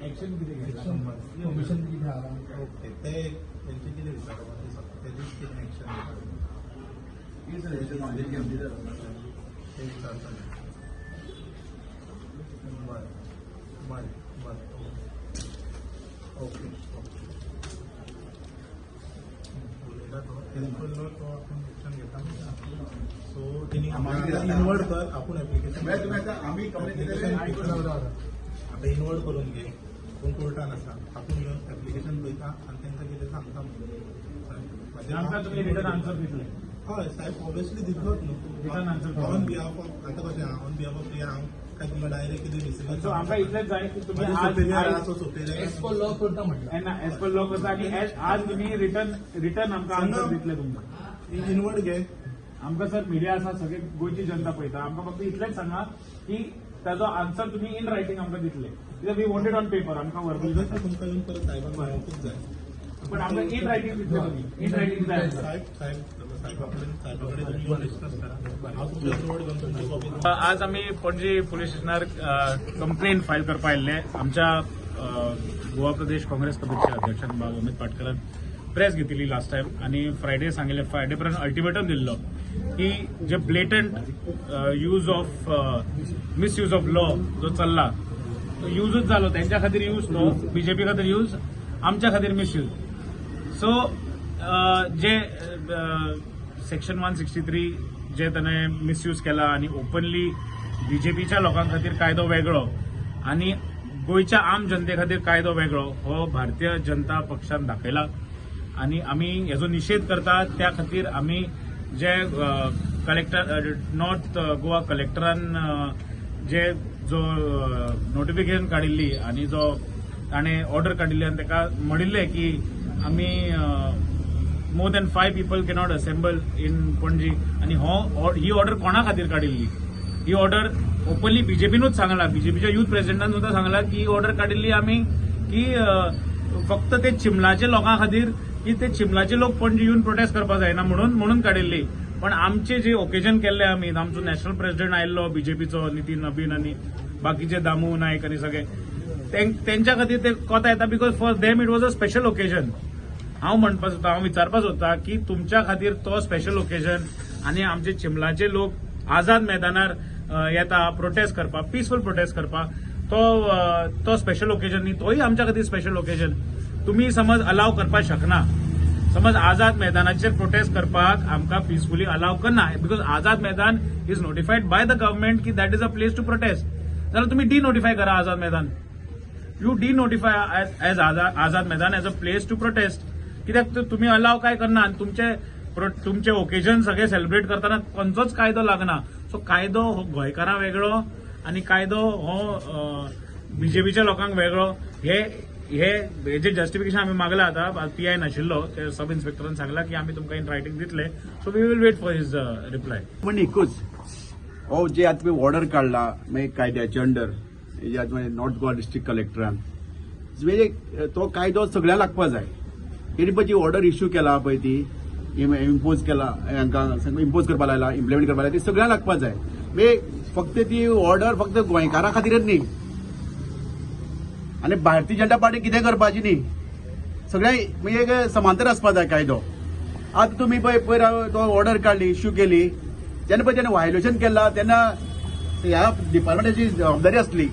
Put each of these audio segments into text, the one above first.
Action कितें घेतला? Commission कितें आहा? ओके, ते तेंचे कितें विचारप ते दीस कितें एक्शन ते विचारतले. बरें बरें बरें, ओके ओके ओके. उलयला तो हेल्पफुल न्हू, तो आपूण एक्शन घेता. सो तेणी इनवर्ड कर आपूण एप्लिकेशन. म्हणजे तुम्ही आता आम्ही कंप्लेंट दिलेली. आता इनवर्ड करून घे. आपूण कोर्टान आसा, आपूण येवन एप्लिकेशन पळयता आनी तांकां कितें सांगता म्हणून. आमकां तुमी रिटर्न आन्सर दितले? हय साहेब, ऑब्वियसली दितलोच न्हू. Written answer. On behalf of, आतां कशें आहा, ऑन बिहाफ ऑफ प्रिया हांव काय तुमकां डायरेक्ट कितें डिसिजन सो आमकां इतलेंच जाय की तुमी म्हजे आज सुपिरियर आहा, so superior as per law करता म्हटलं. एज पर लॉ करता आनी आज तुमी रिटर्न आमकां आन्सर दितले तुमकां. इनवर्ड घे. आमकां सर, मिडिया आसा, सगळे गोंयची जनता पळयता. आमकां फक्त इतलेंच सांगा की ताजो आन्सर तुमी इन रायटींग आमकां दितले, कित्याक we wanted on paper, आमकां वर्बल ऑब्वियसली तुमकां येवन परत साहेबांक मेळोवंकूच जाय. पण आमकां इन रायटींग दितले तुमी, इन रायटींग जाय आमकां. साहेब साहेब साहेबा कडेन साहेबा कडेन तुमी येवन डिस्कस करा. हांव तुमकां इनवर्ड घेवन तुमची कॉपी. आज आमी पणजी पुलीस स्टेशनार कंप्लेन फायल करपा आयिल्ले. आमच्या गोवा प्रदेश काँग्रेस कमिटीचे अध्यक्षान बाब अमित पाटकरान प्रेस घेतिल्ली लास्ट टायम आनी फ्रायडे सांगिल्ले, फ्रायडे पर्यंत अल्टिमेटम दिल्लो की जे blatant use of misuse of law जो चल्ला, तो युजूच जालो. तेंच्या खातीर यूज, तो बीजेपी खातीर यूज, आमच्या खातीर मिसयूज. सो जे सेक्शन 163 जे ताणें मिसयूज केला आनी ओपनली बीजेपीच्या लोकां खातीर कायदो वेगळो आनी गोंयच्या आम जनते खातीर कायदो वेगळो, हो भारतीय जनता पक्षान दाखयला आनी आमी हेजो निशेध करता. त्या खातीर आमी जे कलेक्टर, नॉर्थ गोवा कलेक्टरान जे जो नोटिफिकेशन काडिल्ली आनी जो ताणें ऑर्डर काडिल्ली आनी ताका म्हणिल्लें की आमी more than five people cannot assemble in Panaji, आनी हो ही ऑर्डर कोणा खातीर काडिल्ली? ही ऑर्डर ओपनली बीजेपीनूच सांगला, बीजेपीच्या युथ प्रेसिडेंटान सुद्दां सांगला की ही ऑर्डर काडिल्ली आमी की फक्त ते चिमलाचे लोकां खातीर, की ते चिमलाचे लोक पणजी येवन प्रोटेस्ट करपाक जायना म्हणून काडिल्ली. पण आमचे जे ओकेजन केल्ले आमी, आमचो नॅशनल प्रेसिडेंट आयिल्लो बीजेपीचो नितीन नबीन आनी बाकीचे दामू नायक आनी सगळे, तेंच्या खातीर ते कोता येता, because for them it was a special occasion. हांव म्हणपा सोदता, हांव विचारपा सोदता की तुमच्या खातीर तो स्पेशल ओकेजन आनी आमचे चिमलाचे लोक आझाद मैदानार येता प्रोटेस्ट करपाक, पिसफूल प्रोटेस्ट करपाक, तो स्पेशल ओकेजन न्ही? तोय आमच्या खातीर स्पेशल ओकेजन. तुमी समज अलाव करपाक शकना, समज आझाद मैदानाचेर प्रोटेस्ट करपाक आमकां पिसफुली अलाव करना, because Azad Maidan is notified by the government की that is a place to protest, जाल्यार तुमी डिनोटिफाय करा Azad Maidan. You denotify as Azad Maidan as a place to protest. कित्याक तुमी अलाव काय करना आनी तुमचे ओकेजन सगळे सेलिब्रेट करतना खंयचोच कायदो लागना. सो कायदो हो गोंयकारां वेगळो आनी कायदो हो बीजेपीच्या लोकांक वेगळो, हे हे हेजे जस्टिफिकेशन आमी मागला. आतां पीआय नाशिल्लो, ते सब इन्स्पेक्टरान सांगला की आमी तुमकां इन रायटींग दितले. So we will wait for his reply. पण एकूच, हो जे आतां तुमी ऑर्डर काडला मागीर कायद्याचे अंडर, जे आतां नॉर्थ गोवा डिस्ट्रिक्ट कलेक्टरान, म्हणजे तो कायदो सगळ्यांक लागपा जाय. तेणी पळय जी ऑर्डर इश्यू केला पळय, ती इम्पोज केला, हांकां इम्पोज करपा लायला, इम्प्लिमेंट करपा लायला, ती सगळ्यांक लागपा जाय. म्हणजे फक्त ती ऑर्डर फक्त गोंयकारां खातीरच न्ही आनी भारतीय जनता पार्टी कितें करपाची न्ही, सगळ्यांक म्हणजे एक समांतर आसपा जाय कायदो. आतां तुमी पळय पयर तो ऑर्डर काडली, इश्यू केली, जेन्ना पळय तेणें व्हायोलेशन केला तेन्ना ह्या डिपार्टमेंटाची जबाबदारी आसली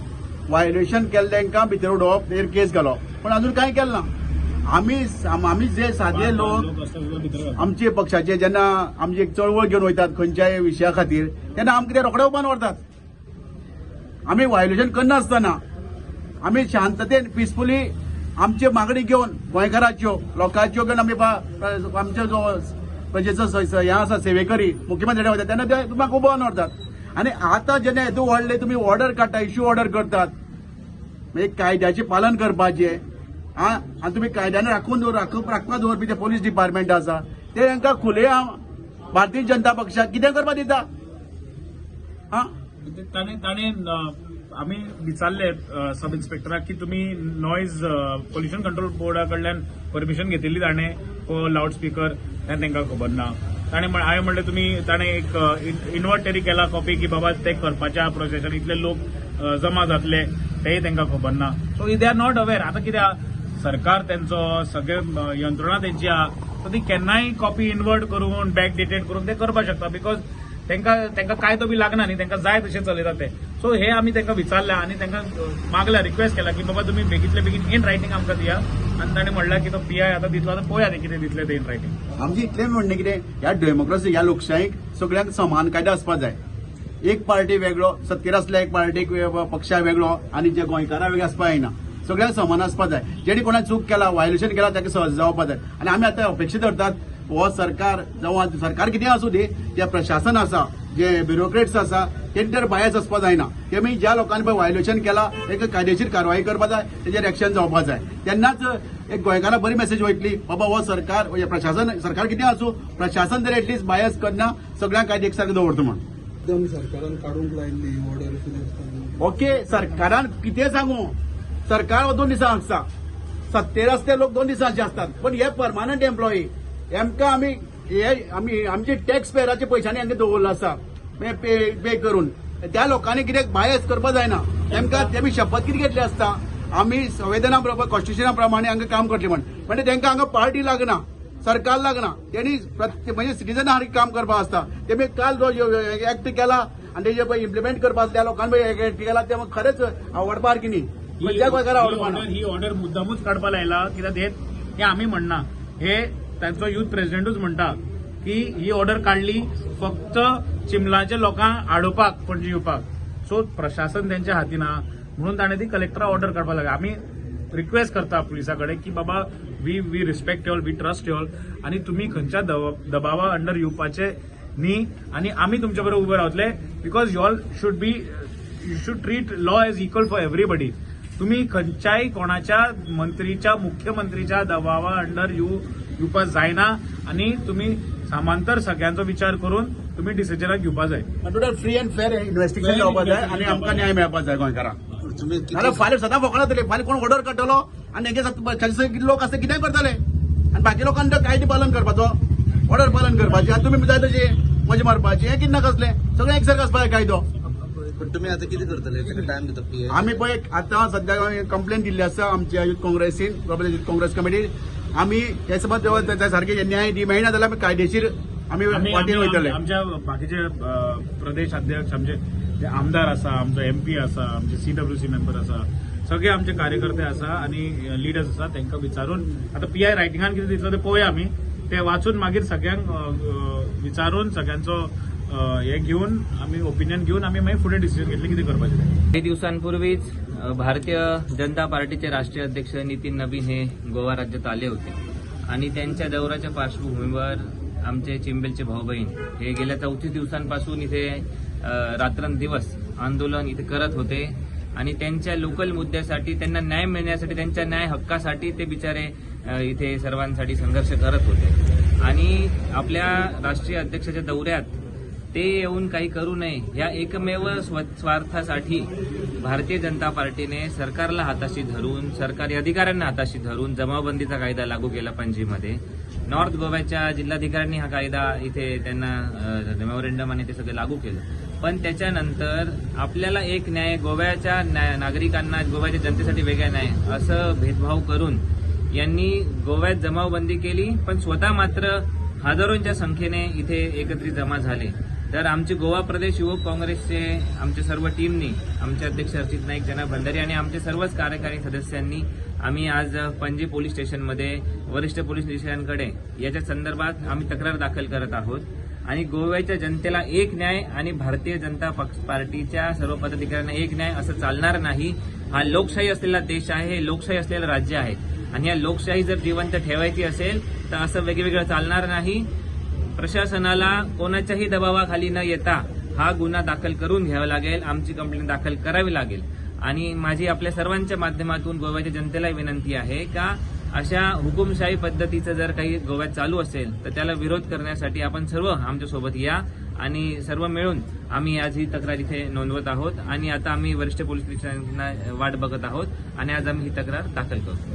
व्हायोलेशन केल्ले तांकां भितर उडोवप, तेजेर केस घालप, पण अजून कांय केलें ना. आमी आमी जे सादे लोक आसता सुद्दां भितर घालता. आमचे पक्षाचे जेन्ना आमची एक चळवळ घेवन वयतात खंयच्याय विशया खातीर, तेन्ना आमकां ते रोखडे उबान व्हरतात. आमी व्हायोलेशन करनासतना आमी शांततेन पिसफुली आमच्यो मागणी घेवन, गोंयकाराच्यो लोकांच्यो घेवन, आमी आमचो जो प्रजेचो हें आसा, सेवेकरी मुख्यमंत्री वयता तेन्ना ते तुमकां उबान व्हरतात. आनी आतां जेन्ना हेतू व्हडले तुमी ऑर्डर काडटा, इश्यू ऑर्डर करतात, म्हणजे कायद्याचें पालन करपाचें आ आनी तुमी कायद्यान राखून दवर, राखपाक दवरपी ते पोलीस डिपार्टमेंट आसा, ते तांकां खुले भारतीय जनता पक्षाक कितें करपाक दिता आ? ताणें ताणें आमी विचारले सब इन्स्पेक्टराक की तुमी नॉयज पोल्युशन कंट्रोल बोर्डा कडल्यान परमिशन घेतिल्ली ताणें लावड स्पीकर? तें तांकां खबर ना. ताणें हांवें म्हणलें तुमी, ताणें एक इनवर्ट तरी केला कॉपी की बाबा ते करपाच्या प्रोसेसन इतले लोक जमा जातले? तेय तांकां खबर ना. So they are not aware. आतां कितें आहा, सरकार तेंचो सगळे यंत्रणा तेंची आहा, सो ती केन्नाय कॉपी इनवर्ट करून बॅक डेटेड करून ते करपाक शकता, because तांकां कायदो बी लागना न्ही, तांकां जाय तशें चलयतात ते. सो हे आमी तांकां विचारल्या आनी तांकां मागल्या, रिक्वेस्ट केला की बाबा तुमी बेगीतले बेगीन इन रायटींग आमकां दिया. आनी ताणें म्हणलां की तो पीआय आतां दितलो, आतां पळोवया ते कितें दितले ते इन रायटींग. आमचें इतलें म्हणणें कितें, ह्या डेमोक्रेसी, ह्या लोकशायेक सगळ्यांक समान कायदो आसपाक जाय. एक पार्टी वेगळो सत्तेर आसल्या एक पार्टीक पक्षा वेगळो आनी जे गोंयकारां वेगळे आसपाक जायना. सगळ्यांक समान आसपाक जाय. जेणी कोणा चूक केला, व्हायोलेशन केला, ताका सहज जावपाक जाय. आनी आमी आतां अपेक्षा धरतात हो सरकार जावं सरकार कितें आसूं दी, जे प्रशासन आसा, जे ब्युरोक्रेट्स आसा, तेणी तर बायस आसपाक जायना. तेमी ज्या लोकांनी पळय व्हायोलेशन केला ताका कायदेशीर कारवाई करपाक जाय, तेजेर एक्शन जावपाक जाय. तेन्नाच एक गोंयकारां बरी मेसेज वयतली, बाबा हो सरकार, हे प्रशासन, सरकार कितें आसूं, प्रशासन तरी एटलिस्ट बायस करना, सगळ्यांक कायदे एकसारके दवरता म्हण. एकदम सरकारान काडूंक लायिल्ली ऑर्डर कितें आसता. ओके, सरकारान कितें सांगू, सरकार हो 2 दिसां आसता, सत्तेर आसते लोक 2 दिसांचे आसतात, पण हे परमानंट एम्प्लॉई हेमकां आमी हे आमी आमचे टॅक्स पेयराच्या पैशांनी हांकां दवरलो आसा पे पे करून. त्या लोकांनी कितें बायस करपाक जायना. तेमकां तेमी शपथ कितें घेतली आसता, आमी संविधाना प्रमाणे, कॉन्स्टिट्युशना प्रमाणे हांकां काम करतले म्हण. म्हणजे तांकां हांगा पार्टी लागना, सरकार लागना, तेणी म्हणजे सिटीजना सारकें काम करपाक आसता. तेमी काल जो एक्ट केला आनी तेजे पळय इम्प्लिमेंट करपाक त्या लोकांनी पळय एक्ट केला, ते खरेंच आवडपार की न्ही, खंयच्या गोंयकाराक आवडपा ना. ही ऑर्डर मुद्दामूच काडपा लायला कित्याक हे आमी म्हणना, हे तांचो युथ प्रेसिडेंटूच म्हणटा की ही ऑर्डर काडली फक्त चिमलाच्या लोकांक आडोवपाक, पणजी येवपाक. सो प्रशासन तेंच्या हातीन आहा म्हणून ताणें ती कलेक्टरा ऑर्डर काडपाक लागली. आमी रिक्वेस्ट करता पुलिसा कडेन की बाबा we respect y'all, we trust y'all, आनी तुमी खंयच्या दबावा अंडर येवपाचे न्ही आनी आमी तुमच्या बरोबर उबे रावतले, because y'all should be you should treat law as equal for everybody. तुम्ही खंयच्याय कोणाच्या मंत्रीच्या, मुख्यमंत्रीच्या दबावा अंडर येवपाक जायना आनी तुमी समांतर सगळ्यांचो विचार करून तुमी डिसिजनाक घेवपा जाय. Total free and fair investigation जावपाक जाय आनी आमकां न्याय मेळपाक जाय गोंयकारांक. नाल्यार फाल्यां सदां फोकणां जातले, फाल्यां कोण ऑर्डर काडटलो आनी हेगे लोक आसता कितेंय करतले आनी बाकी लोकांनी तो कायदे पालन करपाचो, ऑर्डर पालन करपाची, आनी तुमी जाय तशी मजा मारपाची, हें कितें नाका आसलें. सगळें एकसारकें आसपाक जाय कायदो. पण तुम्ही आता कितें करतले, ताका टायम दिता पी आमी पळय आतां सद्या कंप्लेन दिल्ली आसा आमच्या युथ काँग्रेसीन, गोवा युथ काँग्रेस कमिटीन. आमी हे समज त्या सारके न्याय मेळना जाल्यार आमी कायदेशीर आमी वाटेन वयतले. आमच्या बाकीचे प्रदेश अध्यक्ष, आमचे जे आमदार आसा, आमचो एमपी आसा, आमचे सीडब्ल्यूसी मेंबर आसा, सगळे आमचे कार्यकर्ते आसा आनी लिडर्स आसा, तांकां विचारून आतां पीआय रायटिंगान कितें दितलो ते पळोवया. आमी ते वाचून मागीर सगळ्यांक विचारून सगळ्यांचो हे घेवन आमी ओपिनियन घेवन आमी मागीर फुडें डिसिजन घेतले कितें करपाचें तें. काही दिवसांपूर्वीच भारतीय जनता पार्टीचे राष्ट्रीय अध्यक्ष नितीन नबीन हे गोवा राज्यात आले होते आणि त्यांच्या दौऱ्याच्या पार्श्वभूमीवर आमचे चिंबेलचे भाऊ बहीण हे गेल्या 34 दिवसांपासून इथे रात्रंदिवस आंदोलन इथे करत होते आणि त्यांच्या लोकल मुद्द्यासाठी, त्यांना न्याय मिळण्यासाठी, त्यांच्या न्याय हक्कासाठी ते बिचारे इथे सर्वांसाठी संघर्ष करत होते. आणि आपल्या राष्ट्रीय अध्यक्षाच्या दौऱ्यात ते येऊन काही करू नये या एकमेव स्वार्थासाठी भारतीय जनता पार्टीने सरकारला हाताशी धरून, सरकारी अधिकाऱ्यांना हाताशी धरून जमावबंदीचा कायदा लागू केला पणजीमध्ये. नॉर्थ गोव्याच्या जिल्हाधिकाऱ्यांनी हा कायदा इथे त्यांना मेमोरेंडम आणि ते सगळं लागू केलं. पण त्याच्यानंतर आपल्याला एक न्याय, गोव्याच्या नागरिकांना, गोव्याच्या जनतेसाठी वेगळा न्याय असं भेदभाव करून यांनी गोव्यात जमावबंदी केली, पण स्वतः मात्र हजारोंच्या संख्येने इथे एकत्रित जमा झाले. तर आमचे गोवा प्रदेश युवक काँग्रेसचे आमचे सर्व टीमनी, आमचे अध्यक्ष अर्चित नाईक, जना भंडारी आणि आमचे सर्वच कार्यकारी सदस्यांनी आम्ही आज पणजी पोलीस स्टेशनमध्ये वरिष्ठ पोलीस निरीक्षकांकडे याच्या संदर्भात आम्ही तक्रार दाखल करत आहोत. आणि गोव्याच्या जनतेला एक न्याय आणि भारतीय जनता पार्टीच्या सर्व पदाधिकाऱ्यांना एक न्याय असं चालणार नाही. हा लोकशाही असलेला देश आहे, हे लोकशाही असलेलं राज्य आहे आणि या लोकशाही जर जिवंत ठेवायची असेल तर असं वेगवेगळं चालणार नाही. प्रशासनाला कोणाच्याही दबावाखाली न येता हा गुन्हा दाखल करून घ्यावा लागेल, आमची कंप्लेंट दाखल करावी लागेल. आणि माझी आपल्या सर्वांच्या माध्यमातून गोव्याच्या जनतेला विनंती आहे का अशा हुकुमशाही पद्धतीचं जर काही गोव्यात चालू असेल तर त्याला विरोध करण्यासाठी आपण सर्व आमच्यासोबत या आणि सर्व मिळून आम्ही आज ही तक्रार इथे नोंदवत आहोत. आणि आता आम्ही वरिष्ठ पोलीस निरीक्षकांना वाट बघत आहोत आणि आज आम्ही ही तक्रार दाखल करू.